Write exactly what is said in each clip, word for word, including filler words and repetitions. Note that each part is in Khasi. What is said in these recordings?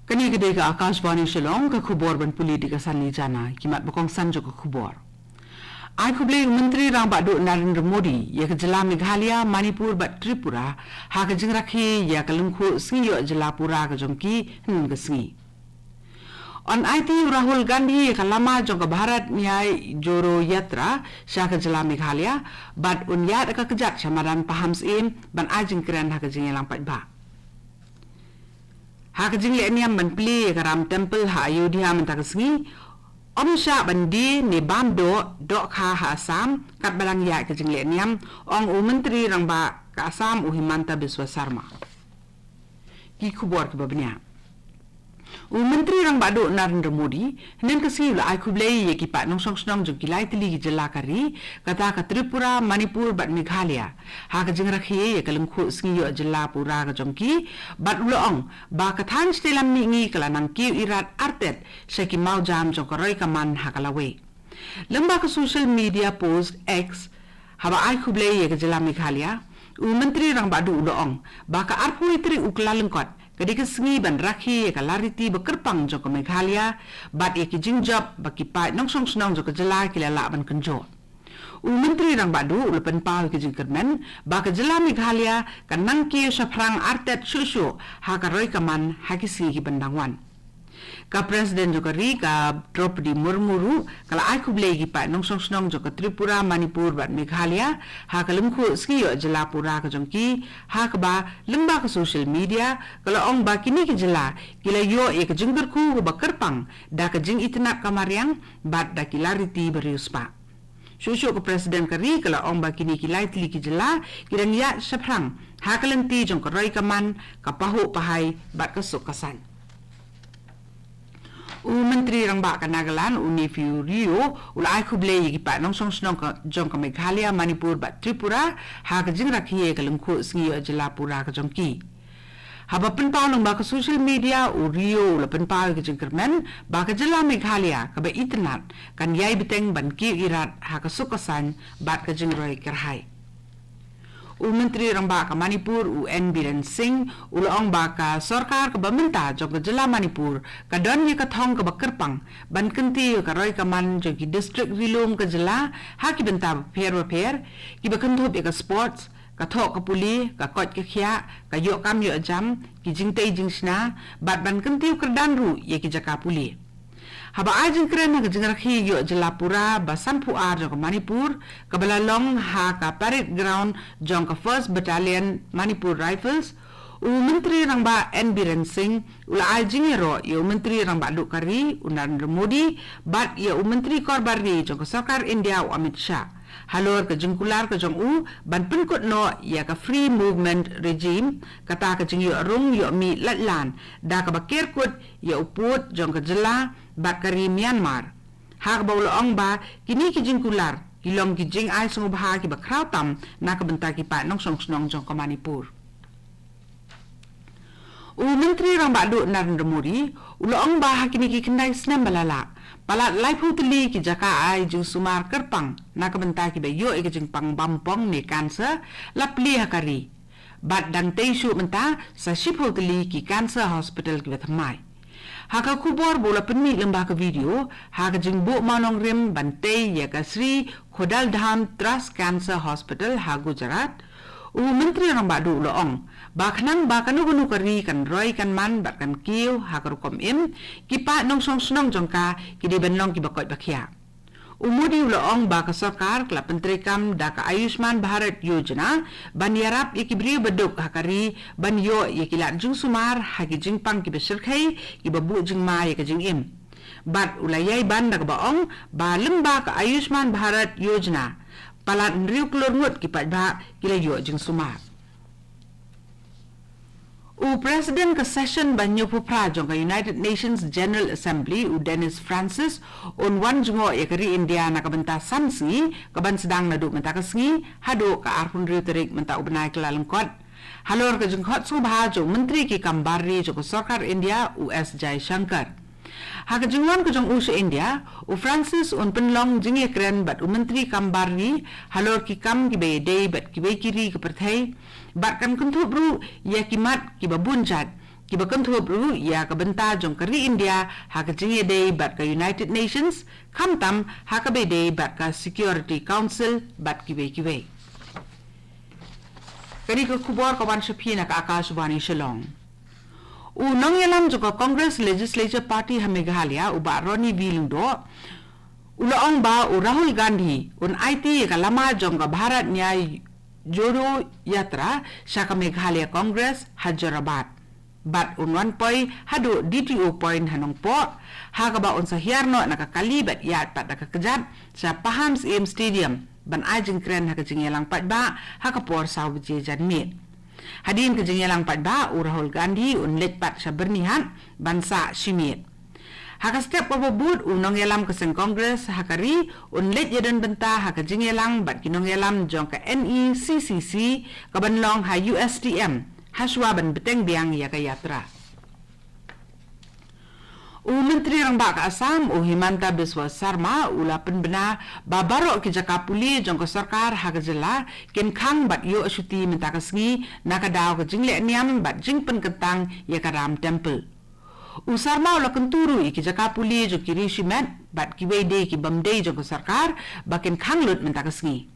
Kane ka dei ka Akashvani Shillong, ka khubor ban pule da ka Sanli Jana, ki mat ba kongsan jong ka khubor. Ai khublei u Myntri Rangbah Duh Narendra Modi ïa ka jylla Meghalaya, Manipur bad Tripura ha ka jingrakhe ïa ka lyngkhuh sngi ïoh jylla pura ka jong ki hynnin ka sngi. Yn aiti u Rahul Gandhi ïa ka lama jong ka Bharat Nyay Jodo Yatra sha ka jylla Meghalaya bad un ïaid da ka kjat sha madan Pahamsyiem ban ai jingkren ha ka jingïalang paidbah. Ha ka jingleh niam ban plie ïa ka Ram Temple ha Ayodhya mynta ka sngi, ym shah ban die ne bam doh, dohkha ha Assam katba dang ïaid ka jingleh niam, ong u Myntri Rangbah ka Assam u Himanta Biswa Sarma. Ki khubor kiba bniah. U Myntri Rangbah Duh Narendra Modi hynnin ka sngi u la ai khublei ïa ki paid nongshong shnong jong ki lai tylli ki jylla ka ri, kata ka Tripura, Manipur bad Meghalaya ha ka jingrakhe ïa ka lyngkhuh sngi ïoh jylla pura ka jong ki, bad u la ong ba ka thaiñ shatei lam mihngi ka la nang kiew irat artet sha ki mawjam jong ka roi ka man ha ka lawei. Lyngba ka social media post X, haba ai khublei ïa ka jylla Meghalaya, u Myntri Rangbah Duh u la ong ba ka arphew tarik u Kyllalyngkot ka dei ka sngi ban rakhe ïa ka lariti ba kyrpang jong ka Meghalaya bad ïa ki jingjop ba ki paid nongshong shnong jong ka jylla ki la lah ban kynjoh. U Myntri Rangbah Duh u la pynpaw ïa ka jingkyrmen ba ka jylla Meghalaya kan nang kiew shaphrang artet shuh shuh ha ka roi ka man ha ki sngi ki ban dang wan. Ka President jong ka ri, ka Droupadi Murmu ruh ka la ai khublei ïa ki paid nongshong shnong jong ka Tripura, Manipur bad Meghalaya ha ka lyngkhuh sngi ïoh jylla pura ka jong ki, ha kaba lyngba ka social media ka la ong ba kine ki jylla ki la ïoh ïa ka jingkyrkhu kaba kyrpang da ka jingitynnad ka mariang bad da ki lariti ba riewspah. Shuh shuh ka President ka ri ka la ong ba kine ki lai tylli ki jylla ki dang ïaid shaphrang ha ka lynti jong ka roi ka man, ka pahuh pahai bad ka suk ka saiñ. U Myntri Rangbah ka Nagaland, u Neiphiu Rio, u la ai khublei ïa ki paid nongshong shnong ka, jong ka Meghalaya, Manipur bad Tripura ha ka jingrakhe ïa ka lyngkhuh sngi ïoh jylla pura ka jong ki. Haba pynpaw lyngba ka social media, u Rio u la pynpaw ïa ka jingkyrmen ba ka jylla Meghalaya kaba itynnad kan ïai bteng ban kiew irat ha ka suk ka saiñ bad ka jingroi kyrhai. U Myntri Rangbah ka Manipur, u N Biren Singh, u la ong ba ka sorkar kaba mynta jong ka jylla Manipur ka don ïa ka thong kaba kyrpang ban kyntiew ïa ka roi ka man jong ki district ri lum ka jylla ha ki bynta bapher bapher, kiba kynthup ïa ka sports, ka thoh ka pule, ka koit ka khiah, ka ïoh kam ïoh jam, ki jingtei jingshna, bad ban kyntiew kyrdan ruh ïa ki jaka pule. Haba ai jingkren ha ka jingrakhe ïoh jylla pura ba sanphew ar jong ka Manipur, kaba la long ha ka parade ground jong ka First Battalion Manipur Rifles, u Myntri Rangbah N Biren Singh u la ai jingïaroh ïa u Myntri Rangbah Duh ka ri, u Narendra Modi, bad ïa u Myntri Korbar Ri jong ka Sorkar India, u Amit Shah, halor ka jingkular ka jong u ban pynkut noh ïa ka Free Movement Regime, kata ka jingïoh rung ïoh mih laitlan da kaba ker kut ïa u pud jong ka jylla bad ka ri Myanmar. Ha kaba u la ong ba kine ki jingkular ki long ki jingai sngewbha kiba khraw tam na ka bynta ki paid nongshong shnong jong ka Manipur. U Myntri Rangbah Duh Narendra Modi u la ong ba ha kine ki khyndai snem ba la lah, palat laiphew tylli ki jaka ai jingsumar kyrpang na ka bynta kiba ïoh ïa ka jingpang bampong ne cancer la plie ha ka ri. Bad dang tei shuh mynta sa shiphew tylli ki cancer hospital kiba thymmai. Ha ka khubor ba u la pynmih lyngba ka video ha ka jingbuh mawnongrim ban tei ïa ka Shree Khudandam Trust Cancer Hospital ha Gujarat, u Myntri Rangbah Duh u la ong ba khnang ba kano kano ka ri kan roi kan man bad kan kiew ha ka rukom im, ki paid nongshong shnong jong ka ki dei ban long kiba koit ba khiah. U Modi u la ong ba ka sorkar ka la pyntreikam da ka Ayushman Bharat Yojana ban ïarap ïa ki briew ba duk ha ka ri ban ïoh ïa ki lad jingsumar ha ki jingpang kiba shyrkhei kiba buh jingma ïa ka jingim. Bad u la ïai ban da kaba ong ba lyngba ka Ayushman Bharat Yojana, palat hynriew klur ngut ki paidbah ki la ïoh jingsumar. U President ka session ba hynñiewphew phra jong ka United Nations General Assembly, u Dennis Francis, un wan jngoh ïa ka ri India na ka bynta san sngi, kaban sdang naduh mynta ka sngi haduh ka arphew hynriew tarik mynta u bnai Kyllalyngkot, halor ka jingkhot sngewbha jong u Myntri ki kam bar ri jong ka Sorkar India, u S Jaishankar. Ha ka jingwan ka jong u sha India, u Francis un pynlong jingïakren bad u Myntri kam bar ri halor ki kam kiba ïadei bad kiwei ki ri ka pyrthei, bad kan kynthup ruh ïa ki mat kiba bun jait, kiba kynthup ruh ïa ka bynta jong ka ri India ha ka jingïadei bad ka United Nations, khamtam ha kaba ïadei bad ka Security Council bad kiwei kiwei. Kane ka khubor ka wan sha phi na ka Akashvani Shillong. U nongïalam jong ka Congress Legislature Party ha Meghalaya, u Bah Ronnie V Lyngdoh, u la ong ba u Rahul Gandhi un aiti ïa ka lama jong ka Bharat Nyay Jodo Yatra sha ka Meghalaya Congress ha Jorabat. Bad un wan poi haduh D T O Point ha Nongpoh, ha kaba un sa hiar noh na ka kali bad ïaid pat da ka kjat sha Pahang Syiem Stadium ban ai jingkren ha ka jingïalang paidbah ha ka por saw baje janmiet. Hadien ka jingïalang paidbah, u Rahul Gandhi un leit pat sha Byrnihat ban sah shimet. Ha ka step kaba bud, u nongïalam ka seng Congress ha ka ri un leit ïadon bynta ha ka jingïalang bad ki nongïalam jong ka N E C C C kaban long ha U S T M, hashwa ban bteng biang ïa ka yatra. U Myntri Rangbah ka Assam, u Himanta Biswa Sarma, u la pynbna ba baroh ki jaka pule jong ka sorkar ha ka jylla kin khang bad ïoh shuti mynta ka sngi na ka daw ka jingleh niam bad jingpynkyntang ïa ka Ram Temple. U Sarma u la kyntu ruh ïa ki jaka pule jong ki riewshimet bad kiwei de ki bym dei jong ka sorkar ba kin khang lut mynta ka sngi.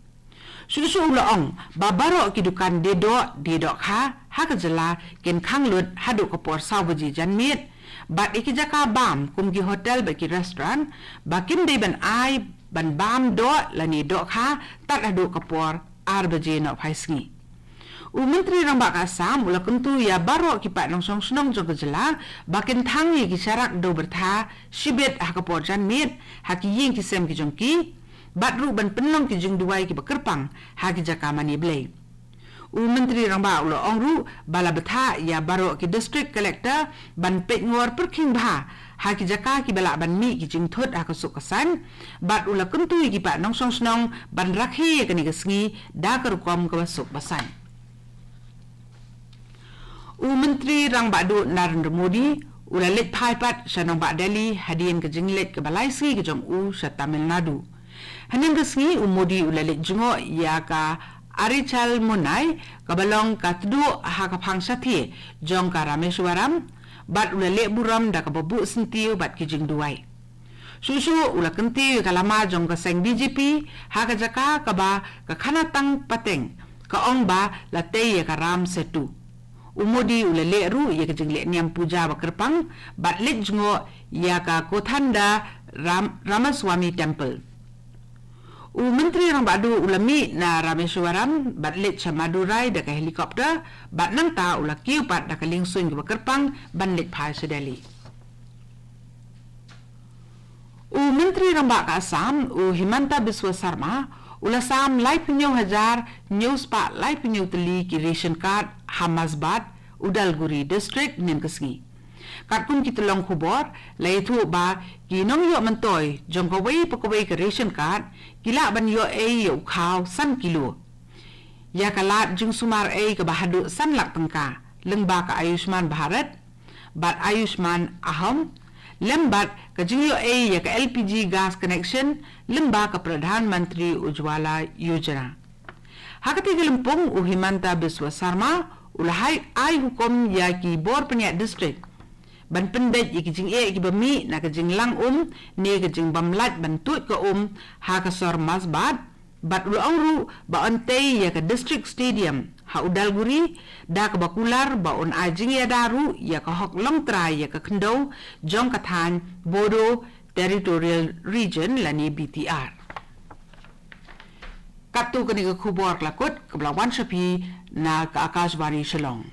Shuh shuh u la ong ba baroh ki dukan die doh die dohkha ha ka jylla kin khang lut haduh ka por saw baje janmiet, bad ïa ki jaka bam kum ki hotel bad ki restaurant ba kim dei ban ai ban bam doh lane dohkha tad haduh ka por ar baje nohphai sngi. U Myntri Rangbah ka Assam u la kyntu ïa baroh ki paid nongshong shnong jong ka jylla ba kin thang ïa ki sharak dewbyrtha shibit ha ka por janmiet ha ki ïing ki sem ki jong ki, bad ruh ban pynlong ki jingduwai kiba kyrpang ha ki jaka mane Blei. U Myntri Rangbah u la ong ruh ba la bthah ïa baroh ki District Collector ban peit ngor pyrkhing bha ha ki jaka kiba lah ban mih ki jingthut ha ka suk ka saiñ, bad u la kyntu ïa ki paid nongshong shnong ban rakhe ïa kane ka sngi da ka rukom kaba suk ba saiñ. U Myntri Rangbah Duh Narendra Modi u la leit phai pat sha nongbah Delhi hadien ka jingleit kaba lai sngi ka jong u sha Tamil Nadu. Hynnin ka sngi, u Modi u la leit jngoh ïa ka Arichalunnai, kaba long ka tduh ha ka phang shathie jong ka Rameswaram, bad u la leh burom da kaba buh syntiew bad ki jingduwai. Shuh shuh u la kyntiew ïa ka lama jong ka seng B J P ha ka jaka kaba ka khana tang pateng ka ong ba la tei ïa ka Ram Setu. U Modi u la leh ruh ïa ka jingleh niam puja ba kyrpang bad leit jngoh ïa ka Kodandha Ram, Ramaswamy Temple. U Myntri Rangbah Duh u la mih na Rameswaram bad leit sha Madurai da ka helicopter, bad nangta u la kiew pat da ka liengsuiñ kaba kyrpang ban leit phai sha Delhi. U Myntri Rangbah ka Assam, u Himanta Biswa Sarma, u la sam laiphew hynñiew hajar hynñiew spah laiphew hynñiew tylli ki ration card ha Masbat, Udalguri District, hynnin ka sngi. Katkum ki tyllong khubor, la ïathuh ba ki nongïoh myntoi jong kawei pa kawei ka ration card ki lah ban ïoh ei ïa u khaw san kilo, ïa ka lad jingsumar ei kaba haduh san lak tyngka, lyngba ka Ayushman Bharat bad Ayushman Ahom, lem bad ka jingïoh ei ïa ka L P G gas connection lyngba ka Pradhan Mantri Ujjwala Yojana. Ha katei ka lympung, u Himanta Biswa Sarma u la hai ai hukum ïa ki bor pynïaid district ban pyndait ïa ki jingeh kiba mih na ka jinglang um ne ka jingbym lait ban tuid ka um ha ka sor Masbat, bad u la ong ruh ba un tei ïa ka District Stadium ha Udalguri, da kaba kular ba un ai jingïada ruh ïa ka hok longtrai ïa ka khyndew jong ka thaiñ Bodo Territorial Region lane B T R. Katto kane ka khubor ka la kut kaba la wan sha phi na ka Akashvani Shillong.